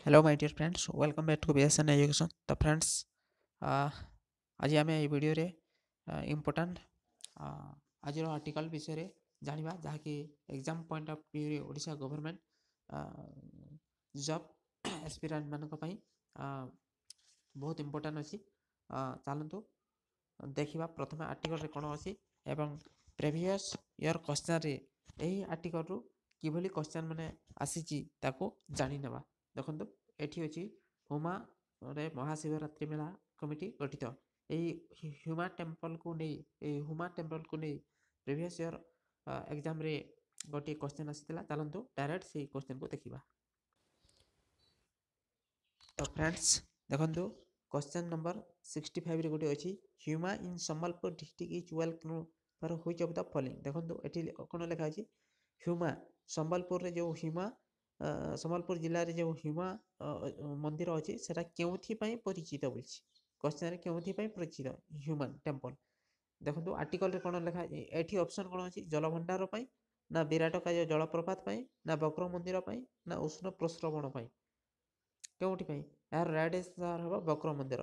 Hello my dear friends, welcome back to BSN education. ତ friends, ଆଜି ଆମେ ଏଇ ଭିଡ଼ିଓରେ ଇମ୍ପୋର୍ଟାଣ୍ଟ ଆଜିର ଆର୍ଟିକଲ୍ ବିଷୟରେ ଜାଣିବା, ଯାହାକି ଏକ୍ଜାମ୍ ପଏଣ୍ଟ ଅଫ୍ ଭ୍ୟୁରେ ଓଡ଼ିଶା ଗଭର୍ଣ୍ଣମେଣ୍ଟ ଜବ୍ ଆସ୍ପିରାଣ୍ଟମାନଙ୍କ ପାଇଁ ବହୁତ ଇମ୍ପୋର୍ଟାଣ୍ଟ ଅଛି। ଚାଲନ୍ତୁ ଦେଖିବା ପ୍ରଥମେ ଆର୍ଟିକଲ୍ରେ କ'ଣ ଅଛି ଏବଂ ପ୍ରିଭିୟସ୍ ଇୟର୍ କ୍ୱେଶ୍ଚନ୍ରେ ଏହି ଆର୍ଟିକଲ୍ରୁ କିଭଳି କ୍ୱେଶ୍ଚନ୍ ମାନେ ଆସିଛି ତାକୁ ଜାଣିନେବା। ଦେଖନ୍ତୁ, ଏଠି ଅଛି ହୁମାରେ ମହାଶିବରାତ୍ରି ମେଳା କମିଟି ଗଠିତ। ଏହି ହ୍ୟୁମା ଟେମ୍ପଲ୍କୁ ନେଇ, ଏହି ହୁମା ଟେମ୍ପଲ୍କୁ ନେଇ ପ୍ରିଭିୟସ୍ ଇୟର୍ ଏକ୍ଜାମ୍ରେ ଗୋଟିଏ କ୍ୱେଶ୍ଚନ୍ ଆସିଥିଲା। ଚାଲନ୍ତୁ ଡାଇରେକ୍ଟ ସେଇ କ୍ୱେଶ୍ଚନ୍କୁ ଦେଖିବା। ତ ଫ୍ରେଣ୍ଡସ୍ ଦେଖନ୍ତୁ, କ୍ୱେଶ୍ଚନ୍ ନମ୍ବର 65ରେ ଗୋଟିଏ ଅଛି, Huma in Sambalpur district is well known for which of the following. ଦେଖନ୍ତୁ, ଏଠି କ'ଣ ଲେଖା ଅଛି? ହ୍ୟୁମା ସମ୍ବଲପୁରରେ ଯେଉଁ ହ୍ୟୁମା, ସମ୍ବଲପୁର ଜିଲ୍ଲାରେ ଯେଉଁ ହ୍ୟୁମା ମନ୍ଦିର ଅଛି, ସେଟା କେଉଁଥିପାଇଁ ପରିଚିତ ବୋଲିଛି କ୍ୱେଶ୍ଚନ୍ରେ। କେଉଁଥିପାଇଁ ପରିଚିତ ହ୍ୟୁମାନ୍ ଟେମ୍ପଲ୍? ଦେଖନ୍ତୁ ଆର୍ଟିକଲ୍ରେ କ'ଣ ଲେଖା। ଏଠି ଅପସନ୍ କ'ଣ ଅଛି? ଜଳଭଣ୍ଡାର ପାଇଁ, ନା ବିରାଟକାୟ ଜଳପ୍ରପାତ ପାଇଁ, ନା ବକ୍ର ମନ୍ଦିର ପାଇଁ, ନା ଉଷ୍ଣ ପ୍ରସ୍ରବଣ ପାଇଁ? କେଉଁଠି ପାଇଁ? ଏହାର ରାଇଟ୍ ଆନ୍ସର୍ ହେବ ବକ୍ର ମନ୍ଦିର।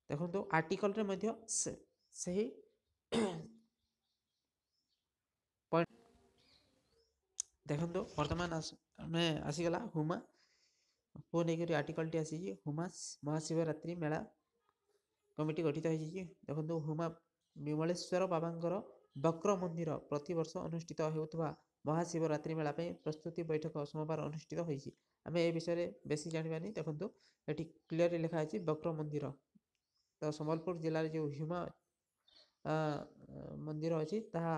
ଦେଖନ୍ତୁ, ଆର୍ଟିକଲ୍ରେ ମଧ୍ୟ ସେହି ପଏଣ୍ଟ। ଦେଖନ୍ତୁ, ବର୍ତ୍ତମାନ ଆମେ ଆସିଗଲା ହୁମା କୁ ନେଇକରି ଆର୍ଟିକଲ୍ଟି ଆସିଛି। ହୁମା ମହାଶିବରାତ୍ରି ମେଳା କମିଟି ଗଠିତ ହୋଇଛି। ଦେଖନ୍ତୁ, ହୁମା ବିମଳେଶ୍ୱର ବାବାଙ୍କର ବକ୍ର ମନ୍ଦିର ପ୍ରତିବର୍ଷ ଅନୁଷ୍ଠିତ ହେଉଥିବା ମହାଶିବରାତ୍ରି ମେଳା ପାଇଁ ପ୍ରସ୍ତୁତି ବୈଠକ ସୋମବାର ଅନୁଷ୍ଠିତ ହୋଇଛି। ଆମେ ଏ ବିଷୟରେ ବେଶୀ ଜାଣିବାନି। ଦେଖନ୍ତୁ, ଏଠି କ୍ଲିୟରଲି ଲେଖା ଅଛି ବକ୍ର ମନ୍ଦିର। ତ ସମ୍ବଲପୁର ଜିଲ୍ଲାରେ ଯେଉଁ ହ୍ୟୁମା ମନ୍ଦିର ଅଛି, ତାହା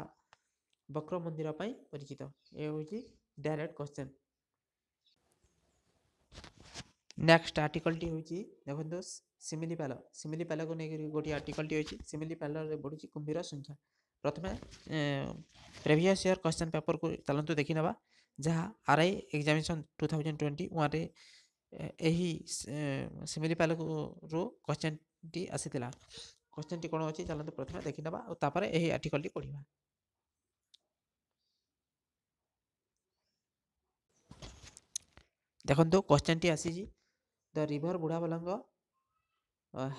ବକ୍ର ମନ୍ଦିର ପାଇଁ ପରିଚିତ। ଏ ହେଉଛି ଡାଇରେକ୍ଟ କ୍ୱେଶ୍ଚନ୍। ନେକ୍ସଟ ଆର୍ଟିକଲ୍ଟି ହେଉଛି, ଦେଖନ୍ତୁ, ଶିମିଳିପାଳ। ଶିମିଳିପାଳକୁ ନେଇକରି ଗୋଟିଏ ଆର୍ଟିକଲ୍ଟି ଅଛି। ଶିମିଳିପାଳରେ ବଢ଼ୁଛି କୁମ୍ଭୀର ସଂଖ୍ୟା। ପ୍ରଥମେ ପ୍ରିଭିୟସ୍ ଇୟର୍ କ୍ୱେଶ୍ଚନ୍ ପେପରକୁ ଚାଲନ୍ତୁ ଦେଖିନେବା, ଯାହା ଆର୍ I examination 2021ରେ ଏହି ଶିମିଳିପାଳରୁ କ୍ୱେଶ୍ଚନ୍ଟି ଆସିଥିଲା। କ୍ୱେଶ୍ଚନ୍ଟି କ'ଣ ଅଛି, ଚାଲନ୍ତୁ ପ୍ରଥମେ ଦେଖିନେବା ଆଉ ତାପରେ ଏହି ଆର୍ଟିକଲ୍ଟି ପଢ଼ିବା। ଦେଖନ୍ତୁ, କ୍ୱେଶ୍ଚନ୍ଟି ଆସିଛି, the river Budhabalanga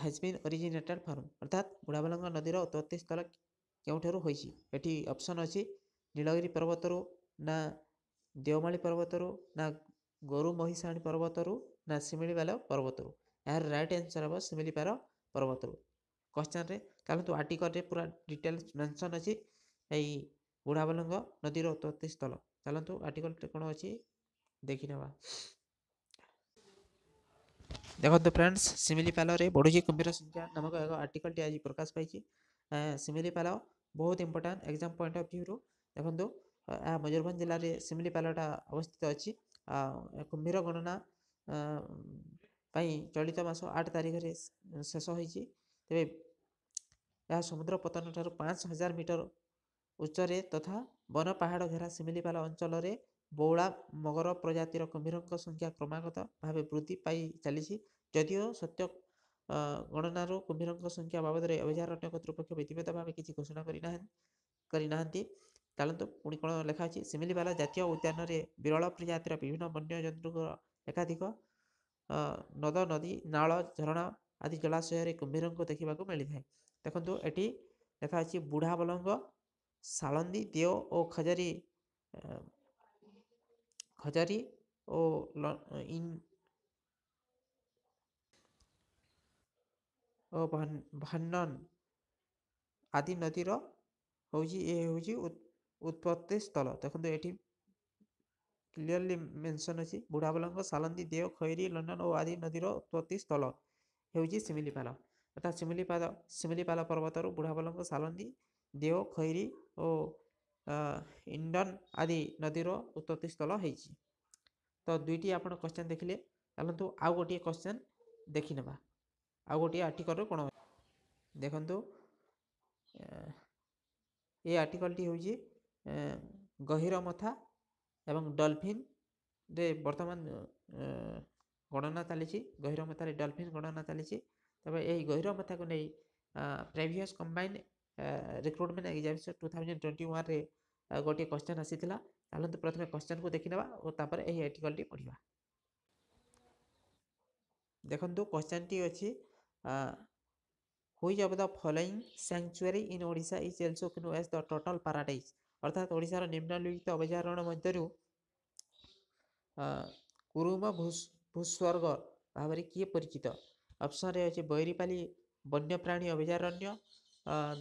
has been originated from, ଅର୍ଥାତ୍ ବୁଢ଼ାବଲଙ୍ଗ ନଦୀର ଉତ୍ପତ୍ତି ସ୍ଥଳ କେଉଁଠାରୁ ହୋଇଛି? ଏଠି ଅପସନ୍ ଅଛି ନୀଳଗିରି ପର୍ବତରୁ, ନା ଦେଓମାଳି ପର୍ବତରୁ, ନା ଗୋରୁ ମହିଷାଣୀ ପର୍ବତରୁ, ନା ଶିମିଳିପାଳ ପର୍ବତରୁ। ଏହାର ରାଇଟ୍ ଆନ୍ସର୍ ହେବ ଶିମିଳିପାଳ ପର୍ବତରୁ। କ୍ୱେଶ୍ଚନ୍ରେ ଚାଲନ୍ତୁ, ଆର୍ଟିକଲ୍ରେ ପୁରା ଡିଟେଲ୍ସ ମେନସନ୍ ଅଛି ଏଇ ବୁଢ଼ାବଲଙ୍ଗ ନଦୀର ଉତ୍ପତ୍ତି ସ୍ଥଳ। ଚାଲନ୍ତୁ ଆର୍ଟିକଲ୍ରେ କ'ଣ ଅଛି ଦେଖିନେବା। ଦେଖନ୍ତୁ ଫ୍ରେଣ୍ଡସ୍, ଶିମିଳିପାଳରେ ବଢ଼ୁଛି କୁମ୍ଭୀର ସଂଖ୍ୟା ନାମକ ଏକ ଆର୍ଟିକଲ୍ଟି ଆଜି ପ୍ରକାଶ ପାଇଛି। ଶିମିଳିପାଳ ବହୁତ ଇମ୍ପୋର୍ଟାଣ୍ଟ ଏକ୍ଜାମ୍ ପଏଣ୍ଟ ଅଫ୍ ଭ୍ୟୁରୁ। ଦେଖନ୍ତୁ, ଏହା ମୟୂରଭଞ୍ଜ ଜିଲ୍ଲାରେ ଶିମିଳିପାଳଟା ଅବସ୍ଥିତ ଅଛି। କୁମ୍ଭୀର ଗଣନା ପାଇଁ ଚଳିତ ମାସ 8 ତାରିଖରେ ଶେଷ ହୋଇଛି। ତେବେ ଏହା ସମୁଦ୍ର ପତନ ଠାରୁ 5000 ମିଟର ଉଚ୍ଚରେ ତଥା ବନ ପାହାଡ଼ ଘେରା ଶିମିଳିପାଳ ଅଞ୍ଚଳରେ ବଉଳା ମଗର ପ୍ରଜାତିର କୁମ୍ଭୀରଙ୍କ ସଂଖ୍ୟା କ୍ରମାଗତ ଭାବେ ବୃଦ୍ଧି ପାଇ ଚାଲିଛି। ଯଦିଓ ସତ୍ୟ ଗଣନାରୁ କୁମ୍ଭୀରଙ୍କ ସଂଖ୍ୟା ବାବଦରେ ଅଭୟାରଣ୍ୟ କର୍ତ୍ତୃପକ୍ଷ ବିଧିବଦ୍ଧ ଭାବେ କିଛି ଘୋଷଣା କରିନାହାନ୍ତି। ଚାଲନ୍ତୁ ପୁଣି କ'ଣ ଲେଖା ଅଛି। ଶିମିଳିପାଳ ଜାତୀୟ ଉଦ୍ୟାନରେ ବିରଳ ପ୍ରଜାତିର ବିଭିନ୍ନ ବନ୍ୟଜନ୍ତୁଙ୍କର ଏକାଧିକ ନଦ, ନଦୀ, ନାଳ, ଝରଣା ଆଦି ଜଳାଶୟରେ କୁମ୍ଭୀରଙ୍କୁ ଦେଖିବାକୁ ମିଳିଥାଏ। ଦେଖନ୍ତୁ, ଏଠି ଲେଖା ଅଛି ବୁଢ଼ାବଲଙ୍ଗ, ସାଳନ୍ଦୀ, ଦେଓ ଓ ଖଜରି ଖଜରି ଓ ଇନ୍ ଓ ଭନ୍ନନ ଆଦି ନଦୀର ହେଉଛି, ଏ ହେଉଛି ଉତ୍ପତ୍ତି ସ୍ଥଳ। ଦେଖନ୍ତୁ, ଏଠି କ୍ଲିୟରଲି ମେନସନ୍ ଅଛି, ବୁଢ଼ାବଲଙ୍ଗ, ସାଲନ୍ଦୀ, ଦେଓ, ଖଇରୀ, ଲଣ୍ଡନ ଓ ଆଦି ନଦୀର ଉତ୍ପତ୍ତି ସ୍ଥଳ ହେଉଛି ଶିମିଳିପାଳ। ଅର୍ଥାତ୍ ଶିମିଳିପାଳ ପର୍ବତରୁ ବୁଢ଼ାବଲଙ୍ଗ, ସାଲନ୍ଦୀ, ଦେଓ, ଖଇରୀ ଓ ଇଣ୍ଡନ ଆଦି ନଦୀର ଉତ୍ପତ୍ତି ସ୍ଥଳ ହେଇଛି। ତ ଦୁଇଟି ଆପଣ କ୍ୱେଶ୍ଚନ୍ ଦେଖିଲେ। ଚାଲନ୍ତୁ ଆଉ ଗୋଟିଏ କ୍ୱେଶ୍ଚନ୍ ଦେଖିନେବା, ଆଉ ଗୋଟିଏ ଆର୍ଟିକଲ୍ରୁ କ'ଣ। ଦେଖନ୍ତୁ, ଏ ଆର୍ଟିକଲ୍ଟି ହେଉଛି ଗହୀରମଥା ଏବଂ ଡଲଫିନ୍ରେ ବର୍ତ୍ତମାନ ଗଣନା ଚାଲିଛି। ଗହୀରମଥାରେ ଡଲଫିନ୍ ଗଣନା ଚାଲିଛି। ତେବେ ଏହି ଗହୀରମଥାକୁ ନେଇ ପ୍ରିଭିୟସ୍ କମ୍ବାଇଣ୍ଡ ରିକ୍ରୁଟମେଣ୍ଟ ଏକ୍ଜାମିନେସନ୍ 2021ରେ ଗୋଟିଏ କ୍ୱେଶ୍ଚନ୍ ଆସିଥିଲା। ଚାଲନ୍ତୁ ପ୍ରଥମେ କ୍ୱେଶ୍ଚନ୍କୁ ଦେଖିନେବା ଓ ତାପରେ ଏହି ଆର୍ଟିକଲ୍ଟି ପଢ଼ିବା। ଦେଖନ୍ତୁ, କ୍ୱେଶ୍ଚନ୍ଟି ଅଛି, which of the following sanctuary in Odisha is also known as the turtle paradise? ଅର୍ଥାତ୍ ଓଡ଼ିଶାର ନିମ୍ନଲିଖିତ ଅଭୟାରଣ୍ୟ ମଧ୍ୟରୁ କୁରୁମ ଭୂସ୍ୱର୍ଗ ଭାବରେ କିଏ ପରିଚିତ? ଅପସନ୍ରେ ଅଛି ବୈରିପାଲି ବନ୍ୟପ୍ରାଣୀ ଅଭୟାରଣ୍ୟ,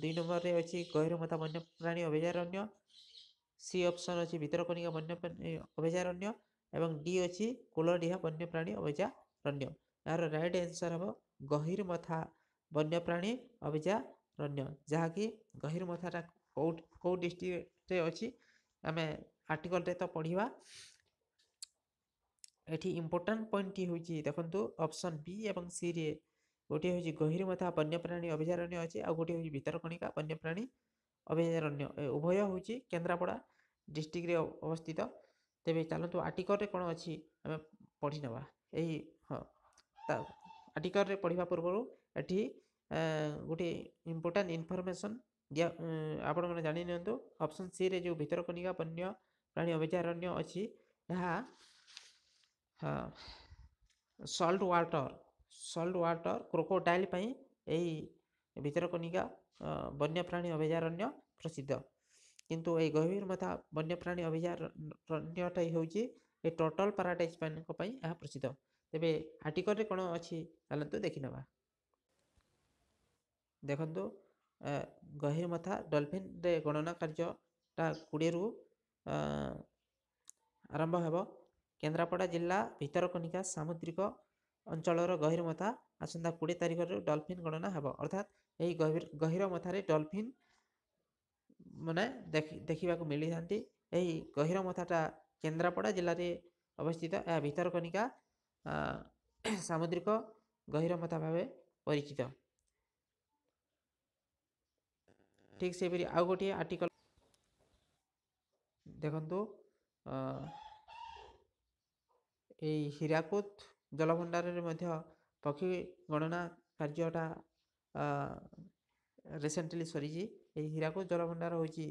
2 ନମ୍ବରରେ ଅଛି ଗହିରମଥା ବନ୍ୟପ୍ରାଣୀ ଅଭୟାରଣ୍ୟ, ସି ଅପସନ୍ ଅଛି ଭିତରକନିକା ବନ୍ୟପ୍ରାଣୀ ଅଭୟାରଣ୍ୟ ଏବଂ ଡି ଅଛି କୁଲଡିହା ବନ୍ୟପ୍ରାଣୀ ଅଭୟାରଣ୍ୟ। ଏହାର ରାଇଟ୍ ଆନ୍ସର୍ ହେବ ଗହିରମଥା ବନ୍ୟପ୍ରାଣୀ ଅଭୟାରଣ୍ୟ, ଯାହାକି ଗହିରମଥାଟା କେଉଁ ଡିଷ୍ଟ୍ରିକ୍ଟରେ ଅଛି ଆମେ ଆର୍ଟିକଲରେ ତ ପଢ଼ିବା। ଏଠି ଇମ୍ପୋର୍ଟାଣ୍ଟ ପଏଣ୍ଟଟି ହେଉଛି, ଦେଖନ୍ତୁ, ଅପସନ୍ ବି ଏବଂ ସିରେ ଗୋଟିଏ ହେଉଛି ଗହିରମଥା ବନ୍ୟପ୍ରାଣୀ ଅଭୟାରଣ୍ୟ ଅଛି, ଆଉ ଗୋଟିଏ ହେଉଛି ଭିତରକନିକା ବନ୍ୟପ୍ରାଣୀ ଅଭୟାରଣ୍ୟ। ଏ ଉଭୟ ହେଉଛି କେନ୍ଦ୍ରାପଡ଼ା ଡିଷ୍ଟ୍ରିକ୍ଟରେ ଅବସ୍ଥିତ। ତେବେ ଚାଲନ୍ତୁ, ଆର୍ଟିକଲରେ କ'ଣ ଅଛି ଆମେ ପଢ଼ି ନେବା। ଏହି ହଁ, ତା ଆର୍ଟିକଲରେ ପଢ଼ିବା ପୂର୍ବରୁ ଏଠି ଗୋଟିଏ ଇମ୍ପୋର୍ଟାଣ୍ଟ ଇନଫର୍ମେସନ୍ ଦିଆ, ଆପଣମାନେ ଜାଣି ନିଅନ୍ତୁ। ଅପସନ୍ ସିରେ ଯେଉଁ ଭିତରକନିକା ବନ୍ୟ ପ୍ରାଣୀ ଅଭୟାରଣ୍ୟ ଅଛି, ଏହା ସଲ୍ଟ ୱାଟର କ୍ରୋକୋଡାଇଲ୍ ପାଇଁ ଏହି ଭିତରକନିକା ବନ୍ୟପ୍ରାଣୀ ଅଭୟାରଣ୍ୟ ପ୍ରସିଦ୍ଧ। କିନ୍ତୁ ଏହି ଗହିରମଥା ବନ୍ୟପ୍ରାଣୀ ଅଭୟାରଣ୍ୟଟା ହେଉଛି ଏ ଟର୍ଟଲ୍ ପାରାଡାଇଜ୍ ମାନଙ୍କ ପାଇଁ ଏହା ପ୍ରସିଦ୍ଧ। ତେବେ ଆର୍ଟିକଲରେ କ'ଣ ଅଛି ଚାଲନ୍ତୁ ଦେଖିନେବା। ଦେଖନ୍ତୁ, ଗହିରମଥା ଡଲଫିନ୍ରେ ଗଣନା କାର୍ଯ୍ୟଟା 20ରୁ ଆରମ୍ଭ ହେବ। କେନ୍ଦ୍ରାପଡ଼ା ଜିଲ୍ଲା ଭିତରକନିକା ସାମୁଦ୍ରିକ ଅଞ୍ଚଳର ଗହିରମଥା ଆସନ୍ତା 20 ତାରିଖରୁ ଡଲଫିନ୍ ଗଣନା ହେବ। ଅର୍ଥାତ୍ ଏହି ଗହିରମଥାରେ ଡଲଫିନ୍ ମାନେ ଦେଖିବାକୁ ମିଳିଥାନ୍ତି। ଏହି ଗହିରମଥାଟା କେନ୍ଦ୍ରାପଡ଼ା ଜିଲ୍ଲାରେ ଅବସ୍ଥିତ। ଏହା ଭିତରକନିକା ସାମୁଦ୍ରିକ ଗହିରମଥା ଭାବେ ପରିଚିତ। ଠିକ୍ ସେହିପରି ଆଉ ଗୋଟିଏ ଆର୍ଟିକଲ ଦେଖନ୍ତୁ। ଏଇ ହୀରାକୁଦ ଜଳଭଣ୍ଡାରରେ ମଧ୍ୟ ପକ୍ଷୀ ଗଣନା କାର୍ଯ୍ୟଟା ରିସେଣ୍ଟଲି ସରିଛି। ଏହି ହୀରାକୁଦ ଜଳଭଣ୍ଡାର ହେଉଛି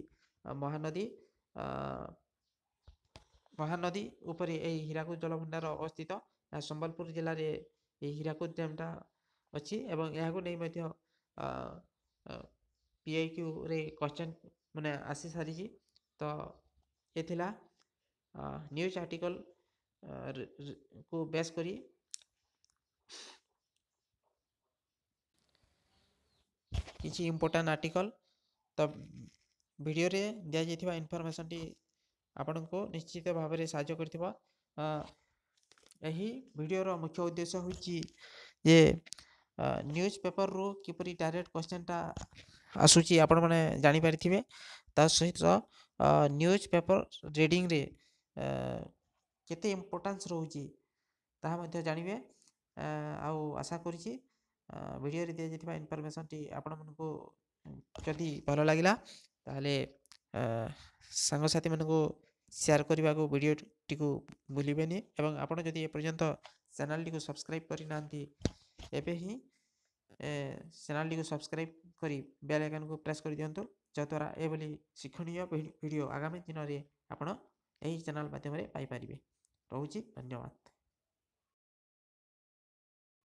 ମହାନଦୀ ଉପରେ ଏହି ହୀରାକୁଦ ଜଳଭଣ୍ଡାର ଅବସ୍ଥିତ। ଏହା ସମ୍ବଲପୁର ଜିଲ୍ଲାରେ ଏହି ହୀରାକୁଦ ଡ୍ୟାମ୍ଟା ଅଛି ଏବଂ ଏହାକୁ ନେଇ ମଧ୍ୟ ପିୱାଇକ୍ୟୁରେ କ୍ୱେଶ୍ଚନ୍ ମାନେ ଆସି ସାରିଛି। ତ ଏ ଥିଲା ନ୍ୟୁଜ୍ ଆର୍ଟିକଲ କୁ ବେସ୍ କରି କିଛି ଇମ୍ପୋର୍ଟାଣ୍ଟ ଆର୍ଟିକଲ। ତ ଭିଡ଼ିଓରେ ଦିଆଯାଇଥିବା ଇନଫର୍ମେସନ୍ଟି ଆପଣଙ୍କୁ ନିଶ୍ଚିତ ଭାବରେ ସାହାଯ୍ୟ କରିଥିବ। ଏହି ଭିଡ଼ିଓର ମୁଖ୍ୟ ଉଦ୍ଦେଶ୍ୟ ହେଉଛି ଯେ ନ୍ୟୁଜ୍ ପେପରରୁ କିପରି ଡାଇରେକ୍ଟ କ୍ୱେଶ୍ଚନ୍ଟା ଆସୁଛି ଆପଣମାନେ ଜାଣିପାରିଥିବେ। ତା ସହିତ ନ୍ୟୁଜ୍ ପେପର ରିଡ଼ିଂରେ କେତେ ଇମ୍ପୋର୍ଟାନ୍ସ ରହୁଛି ତାହା ମଧ୍ୟ ଜାଣିବେ। ଆଉ ଆଶା କରୁଛି ଭିଡ଼ିଓରେ ଦିଆଯାଇଥିବା ଇନଫର୍ମେସନ୍ଟି ଆପଣମାନଙ୍କୁ ଯଦି ଭଲ ଲାଗିଲା, ତାହେଲେ ସାଙ୍ଗସାଥିମାନଙ୍କୁ ସେୟାର କରିବାକୁ ଭିଡ଼ିଓଟିକୁ ଭୁଲିବେନି। ଏବଂ ଆପଣ ଯଦି ଏପର୍ଯ୍ୟନ୍ତ ଚ୍ୟାନେଲଟିକୁ ସବସ୍କ୍ରାଇବ୍ କରିନାହାନ୍ତି, ଏବେ ହିଁ ଚ୍ୟାନେଲଟିକୁ ସବସ୍କ୍ରାଇବ୍ କରି ବେଲ୍ ଆଇକନ୍କୁ ପ୍ରେସ୍ କରିଦିଅନ୍ତୁ, ଯଦ୍ୱାରା ଏଭଳି ଶିକ୍ଷଣୀୟ ଭିଡ଼ିଓ ଆଗାମୀ ଦିନରେ ଆପଣ ଏହି ଚ୍ୟାନେଲ ମାଧ୍ୟମରେ ପାଇପାରିବେ। ରହୁଛି, ଧନ୍ୟବାଦ।